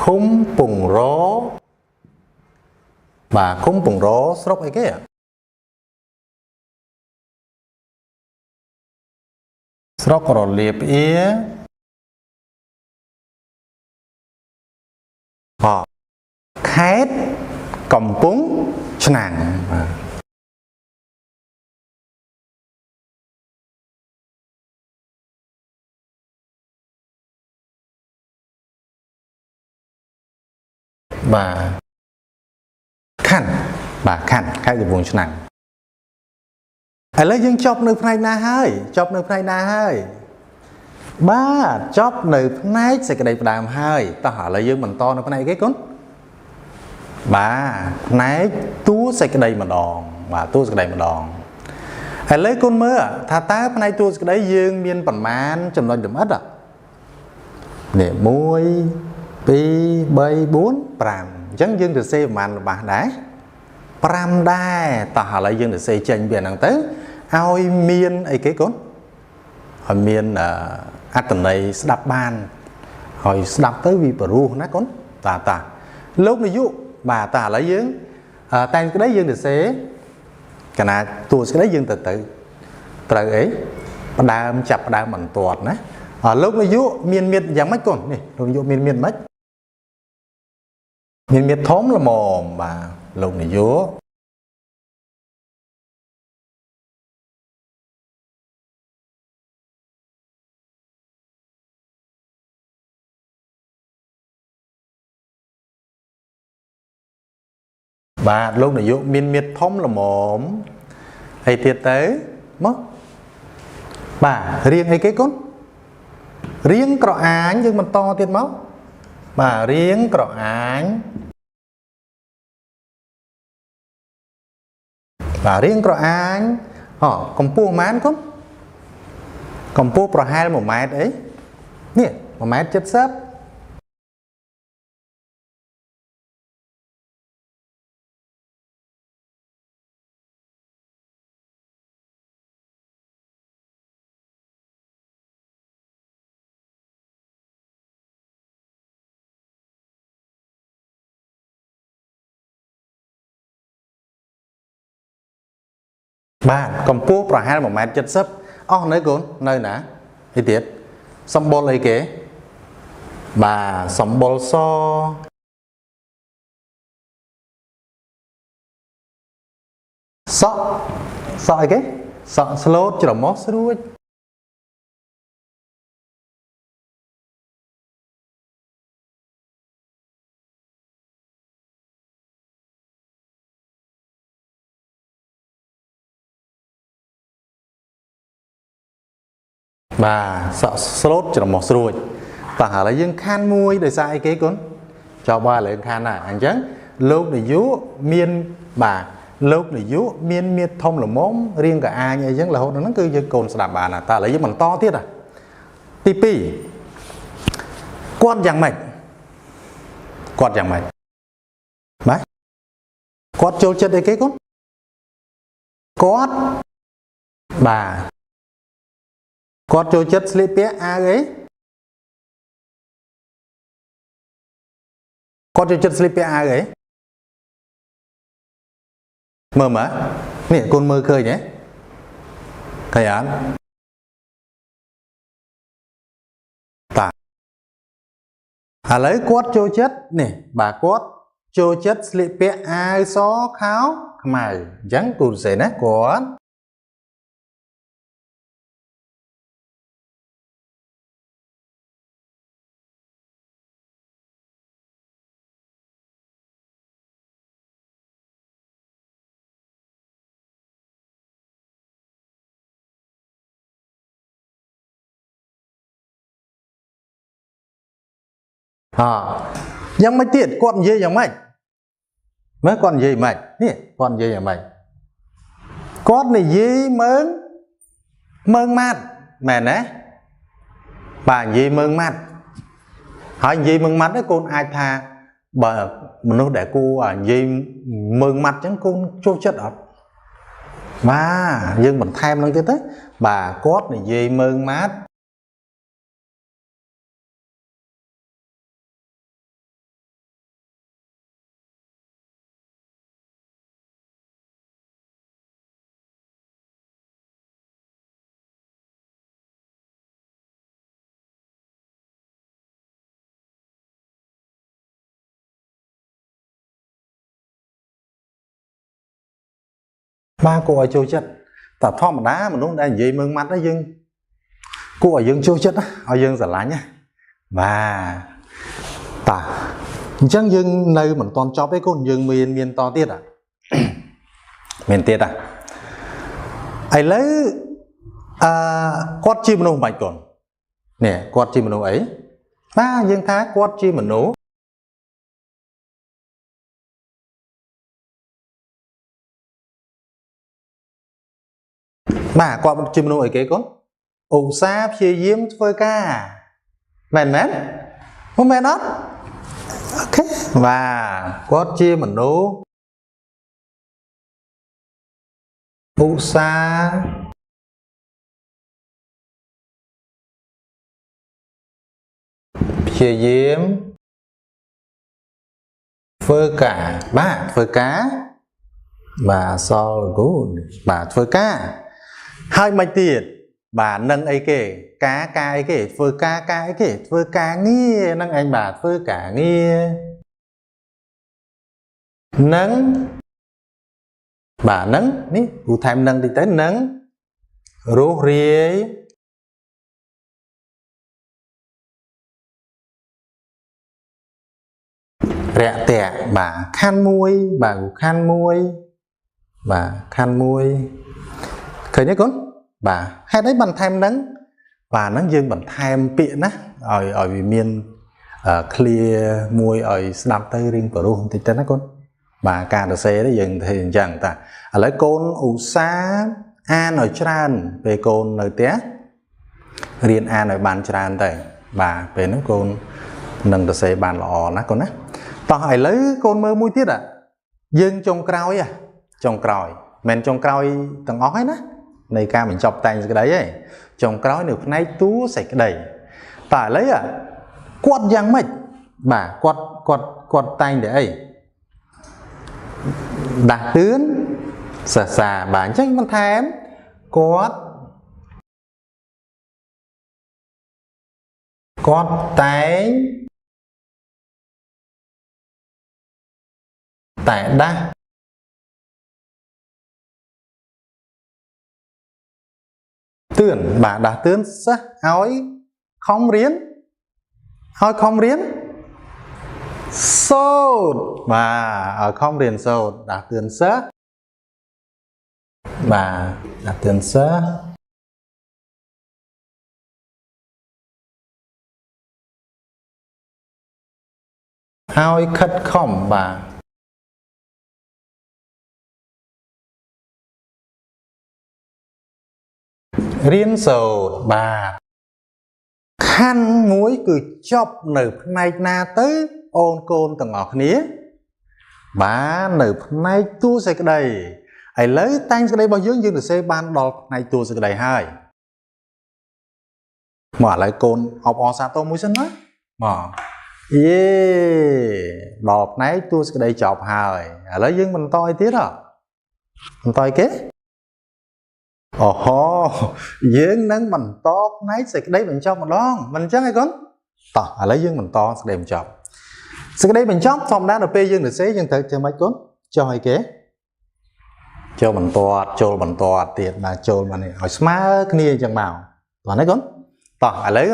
ឃុំពងរបាទឃុំពងរស្រុកអីគេស្រុករលាបអៀខេត្តកំពង់ឆ្នាំងបាទបាទខណ្ឌបាទខណ្ឌខេត្តកំពង់ឆ្នាំងឥឡូវយើងចប់នៅផ្នែកណាហើយចប់នៅផ្នែកណាហើយបាទចប់នៅផ្នែកសេចក្តីផ្ដើមហើយតោះឥឡូវយើងបន្តនៅផ្នែកគេកូនបាទផ្នែកតួសេចក្តីម្ដងបាទតួសេចក្តីម្ដងឥឡូវកូនមើលថាតើផ្នែកតួសេចក្តីយើងមានប្រមាណចំណុចលម្អិតនេះ1 2 3 4 5អញ្ចឹងយើងទៅសេប្រមាណរបស់ដែរ5ដែរតោះឥឡូវយើងទៅសេចេញពីហ្នឹងទៅឲ្យមានអីគេកូនឲ្យមានអត្ថន័យស្ដាប់បានហើយស្ដាប់ទៅវាព្រោះណាកូនតាតាលោកនាយកបាទតាឥឡូវយើងតែងក្តីយើងទៅសេកណាតួសេចក្តីយើងទៅត្រូវអីផ្ដើមចាប់ផ្ដើមបន្ទាត់ណាលោកនាយកមានមៀតយ៉ាងម៉េចកូននេះលោកនាយកមានមៀតម៉េចមានមៀតធំល្មមបាទលោកនាយកបាទលោកនាយកមានមៀតធំល្មមហើយទៀតទៅមកបាទរៀងអីគេកូនរៀងក្រអាញយើងបន្តទៀតមកបាទរៀងក្រអាញបាទរៀងក្រអាញកម្ពស់ប៉ុន្មានកូនកម្ពស់ប្រហែល1ម៉ែត្រអីនេះ1.70ម៉ែត្របាទកម្ពស់ប្រហែល1.70ម៉ែត្រអស់នៅកូននៅណាអីទៀតសម្បុរអីគេបាទសម្បុរសសក់សក់អីគេសក់ស្លូតច្រមុះស្រួចបាទសក់ស្លូតច្រមុះស្រួចតោះឥឡូវយើងខានមួយដោយសារអីគេកូនចប់ហើយឥឡូវខានណាអញ្ចឹង លោកនាយកមានបាទលោកនាយកមានមាឌធំល្មមរាងកអាញអីចឹងរហូតដល់ហ្នឹងគឺយើងកូនស្ដាប់បានណាតើឥឡូវយើងបន្តទៀតទី2គាត់យ៉ាងម៉េចគាត់យ៉ាងម៉េចបាទគាត់ចូលចិត្តអីគេកូនគាត់បាទគាត់ចូលចិត្តស្លៀកពាក់អាវអីគាត់ចូលចិត្តស្លៀកពាក់អាវអីមើលមើលនេះកូនមើលឃើញទេឃើញអត់តាឥឡូវគាត់ចូលចិត្តនេះបាទគាត់ចូលចិត្តស្លៀកពាក់អាវសខោខ្មៅអញ្ចឹងគូសរសេរណាគាត់យ៉ាងម៉េចទៀតគាត់និយាយយ៉ាងម៉េចមើលគាត់និយាយម៉េចនេះគាត់និយាយយ៉ាងម៉េចគាត់និយាយមើងមើងម៉ាត់មែនទេបាទនិយាយមើងម៉ាត់ហើយនិយាយមើងម៉ាត់កូនអាចថាបើមនុស្សដែលគួរនិយាយមើងម៉ាត់អញ្ចឹងកូនចូលចិត្តអត់បាទយើងបន្ថែមនឹងទៀតទៅបាទគាត់និយាយមើងម៉ាត់បាទគួរឲ្យចូលចិត្តតែធម្មតាមនុស្សដែលនិយាយមើងម៉ាត់ហ្នឹងយើងគួរឲ្យយើងចូលចិត្តឲ្យយើងស្រឡាញ់ណាបាទតាអញ្ចឹងយើងនៅមិនទាន់ចប់ទេកូនយើងមានតទៀតមានទៀតឥឡូវគាត់ជាមនុស្សមិនកូននេះគាត់ជាមនុស្សអីបាទយើងថាគាត់ជាមនុស្សបាទគាត់ជាមនុស្សអីគេកូនឧស្សាហ៍ព្យាយាមធ្វើការមែនមែនមិនមែនអត់អូខេបាទគាត់ជាមនុស្សឧស្សាហ៍ព្យាយាមធ្វើការបាទធ្វើការបាទសល់គូបាទធ្វើការហើយមិនទៀតបាទនឹងអីគេការការអីគេធ្វើការការអីគេធ្វើការងារនឹងឯងបាទធ្វើការងារនឹងបាទនឹងនេះគូថែមនឹងតិចទៅនឹងរស់រាយរាក់ទាក់បាទខណ្ឌមួយបាទគូខណ្ឌមួយបាទខណ្ឌមួយឃើញទេកូនបាទហេតុអីបន្ថែមនឹងបាទហ្នឹងយើងបន្ថែមពាក្យណាឲ្យវាមាន clear មួយឲ្យស្ដាប់ទៅរៀងប្រុសបន្តិចទៅណាកូនបាទការសរសេរនេះយើងធ្វើអញ្ចឹងតាឥឡូវកូនឧស្សាហ៍អានឲ្យច្រើនពេលកូននៅផ្ទះរៀនអានឲ្យបានច្រើនទៅបាទពេលហ្នឹងកូននឹងសរសេរបានល្អណាកូនណាតោះឥឡូវកូនមើលមួយទៀតយើងចុងក្រោយចុងក្រោយមិនចុងក្រោយទាំងអស់ហើយណានៃការបញ្ចប់តែងសេចក្តីឯងចុងក្រោយនៅផ្នែកតួសេចក្តីតើឥឡូវគាត់យ៉ាងម៉េចបាទគាត់តែងតែអីដាស់តឿនសរសើរបាទអញ្ចឹងបន្ថែមគាត់តែងតែដាស់ទឿនបាទដាស់ទឿនសិស្សឲ្យខំរៀនឲ្យខំរៀនសូត្របាទឲ្យខំរៀនសូត្រដាស់ទឿនសិស្សបាទដាស់ទឿនសិស្សឲ្យខិតខំបាទ រៀនសូត្របាទខណ្ឌមួយគឺចប់នៅផ្នែកណាទៅអូនកូនទាំងអស់គ្នាបាទនៅផ្នែកតួសេចក្តីឥឡូវតែងសេចក្តីរបស់យើងយើងសរសេរបានដល់ផ្នែកតួសេចក្តីហើយមកឥឡូវកូនអបអរសាទរមួយសិនណាមកយេដល់ផ្នែកតួសេចក្តីចប់ហើយឥឡូវយើងបន្តឲ្យទៀតហ៎បន្តឲ្យគេអូហូយើងនឹងបន្តផ្នែកសេចក្តីបញ្ចប់ម្ដងមិនអញ្ចឹងឯកូនតោះឥឡូវយើងបន្តសេចក្តីបញ្ចប់សេចក្តីបញ្ចប់ធម្មតាដល់ពេលយើងសរសេរយើងត្រូវធ្វើម៉េចកូនចុះឲ្យគេចូលបន្ទាត់ចូលបន្ទាត់ទៀតបាទចូលមកនេះឲ្យស្មើគ្នាអញ្ចឹងមកតោះណាកូនតោះឥឡូវ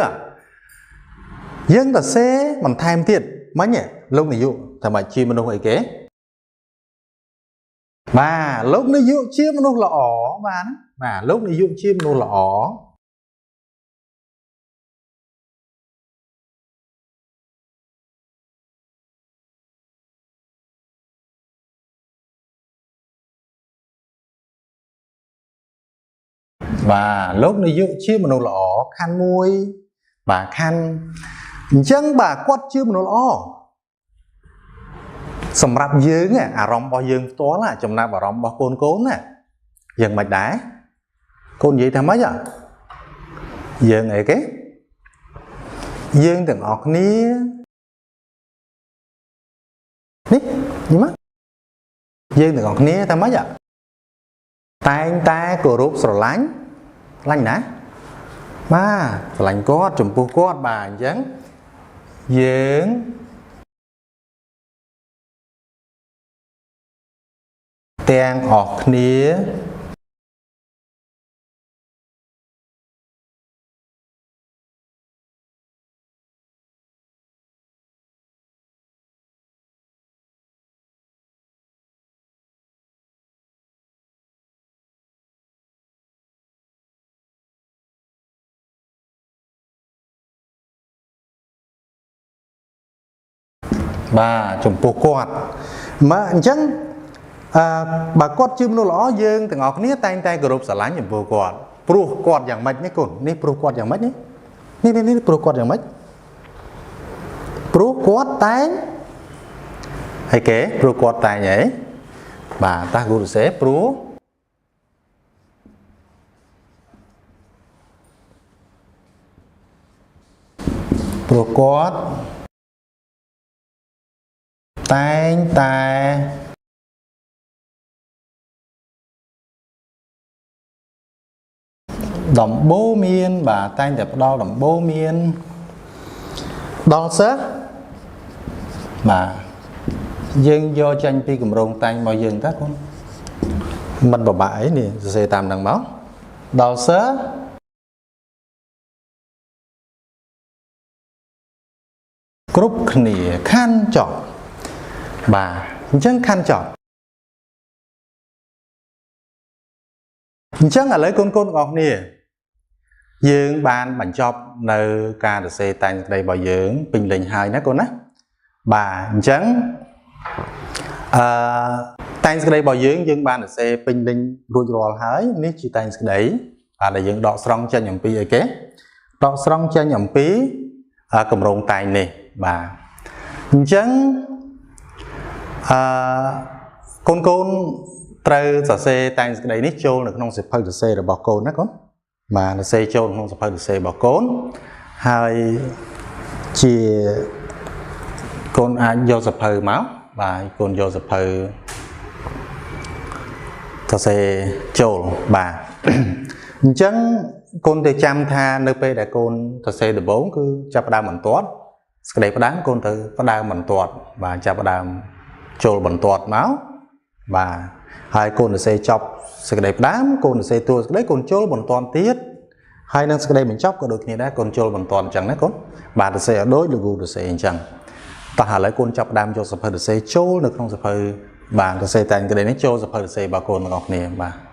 យើងសរសេរបន្ថែមទៀតមិញលោកនាយកថាមកជាមនុស្សអីគេបាទលោកនាយកជាមនុស្សល្អបាទបាទលោកនាយកជាមនុស្សល្អបាទលោកនាយកជាមនុស្សល្អខណ្ឌមួយបាទខណ្ឌអញ្ចឹងបាទគាត់ជាមនុស្សល្អសម្រាប់យើងអារម្មណ៍របស់យើងផ្ទាល់ចំណាប់អារម្មណ៍របស់កូនកូនណាយើងមិនដែរកូននិយាយថាម៉េចយើងអីគេយើងទាំងអស់គ្នានេះយល់មកយើងទាំងអស់គ្នាថាម៉េចតែងតែគោរពស្រឡាញ់ស្រឡាញ់ណាបាទស្រឡាញ់គាត់ចំពោះគាត់បាទអញ្ចឹងយើងទាំងអស់គ្នាបាទចំពោះគាត់មកអញ្ចឹងបើគាត់ជាមនុស្សល្អយើងទាំងអស់គ្នាតែងតែគោរពស្រឡាញ់ចំពោះគាត់ព្រោះគាត់យ៉ាងម៉េចនេះកូននេះព្រោះគាត់យ៉ាងម៉េចនេះនេះនេះព្រោះគាត់យ៉ាងម៉េចព្រោះគាត់តែងអីគេព្រោះគាត់តែងអីបាទតាគ្រូសរសេរព្រោះគាត់តែងតែដំបូន្មានបាទតែងតែផ្ដល់ដំបូន្មានដល់សិស្សបាទយើងយកចេញពីគម្រោងតែងរបស់យើងតើកូនមិនពិបាកអីនេះសរសេរតាមនឹងមកដល់សិស្សគ្រប់គ្នាខណ្ឌចប់បាទអញ្ចឹងខណ្ឌចប់អញ្ចឹងឥឡូវកូនកូនទាំងអស់គ្នាយើងបានបញ្ចប់នៅការសរសេរតែងសេចក្តីរបស់យើងពេញលេញហើយណាកូនណាបាទអញ្ចឹងតែងសេចក្តីរបស់យើងយើងបានសរសេរពេញលេញរួចរាល់ហើយនេះជាតែងសេចក្តីបាទដែលយើងដកស្រង់ចេញអំពីអីគេដកស្រង់ចេញអំពីគម្រោងតែងនេះបាទអញ្ចឹងកូនកូនត្រូវសរសេរតែងសេចក្តីនេះចូលនៅក្នុងសៀវភៅសរសេររបស់កូនណាកូនបាទសរសេរចូលក្នុងសៀវភៅសរសេររបស់កូនហើយជាកូនអាចយកសៀវភៅមកបាទកូនយកសៀវភៅសរសេរចូលបាទអញ្ចឹងកូនទៅចាំថានៅពេលដែលកូនសរសេរដំបូងគឺចាប់ផ្ដើមបន្ទាត់សេចក្តីផ្ដើមកូនទៅផ្ដើមបន្ទាត់បាទចាប់ផ្ដើមចូលបន្ទាត់មកបាទហើយកូនសរសេរចប់សេចក្តីផ្ដើមកូនសរសេរតួសេចក្តីកូនចូលបន្ទាត់ទៀតហើយនឹងសេចក្តីបញ្ចប់ក៏ដូចគ្នាដែរកូនចូលបន្ទាត់អញ្ចឹងណាកូនបាទសរសេរឲ្យដូចលោកគ្រូសរសេរអញ្ចឹងតោះឥឡូវកូនចាប់ផ្ដើមយកសៀវភៅសរសេរចូលនៅក្នុងសៀវភៅបាទសរសេរតែងក្តីនេះចូលសៀវភៅសរសេររបស់កូនទាំងអស់គ្នាបាទ